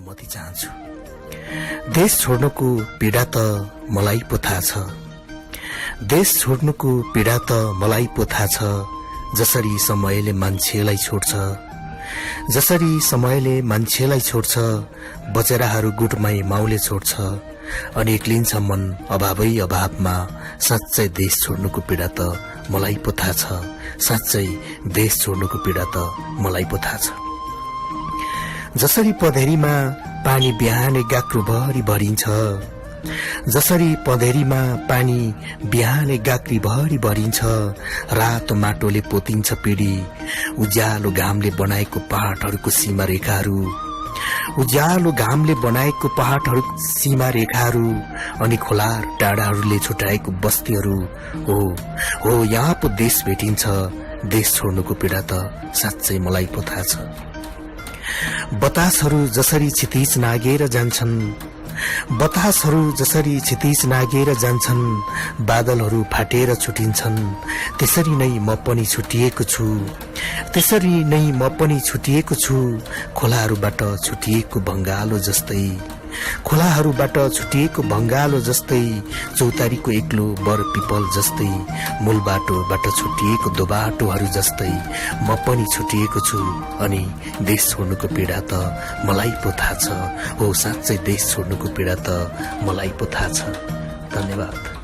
अनुमति चाहन्छु। देश छोड्नुको पीडा त मलाई पो थाहा छ, देश छोड्नुको पीडा त मलाई पो थाहा छ। जसरी समयले मान्छेलाई छोड्छ, जसरी समयले मान्छेलाई छोड्छ, बचेराहरू गुटमै माउले छोड्छ। अनि एक्लिन्छ मन अभावै अभावमा। साँच्चै देश छोड्नुको पीडा त मलाई पो थाहा छ, साँच्चै देश छोड्नुको पीडा त मलाई पो थाहा छ। जसरी पँधेरीमा पानी बिहानै गाग्रोभरि भरिन्छ, जसरी पँधेरीमा पानी बिहानै गाग्रीभरि भरिन्छ, रातो माटोले पोतिन्छ पिडी, उज्यालो घामले बनाएको पहाडहरूको सीमा रेखाहरू, उज्यालो घामले बनाएको पहाडहरूको सीमा रेखाहरू, अनि खोला डाँडाहरूले छुट्याएको बस्तीहरू। हो यहाँ पो देश भेटिन्छ। देश छोड्नुको पीडा त साँच्चै मलाई पो थाहा छ। बतासहरू जसरी क्षितिज नागेर जान्छन्, बतासहरू जसरी क्षितिज नागेर जान्छन्, बादलहरू फाटेर छुटिन्छन्, त्यसरी नै म पनि छुटिएको छु, त्यसरी नै म पनि छुटिएको छु। खोलाहरूबाट छुटिएको भङ्गालो जस्तै, खोलाहरूबाट छुटिएको भङ्गालो जस्तै, चौतारीको एक्लो बर पिपल जस्तै, मूल बाटोबाट छुटिएको दोबाटोहरू जस्तै म पनि छुटिएको छु। अनि देश छोड्नुको पीडा त मलाई पो थाहा छ। हो साँच्चै देश छोड्नुको पीडा त मलाई पो थाहा छ। धन्यवाद।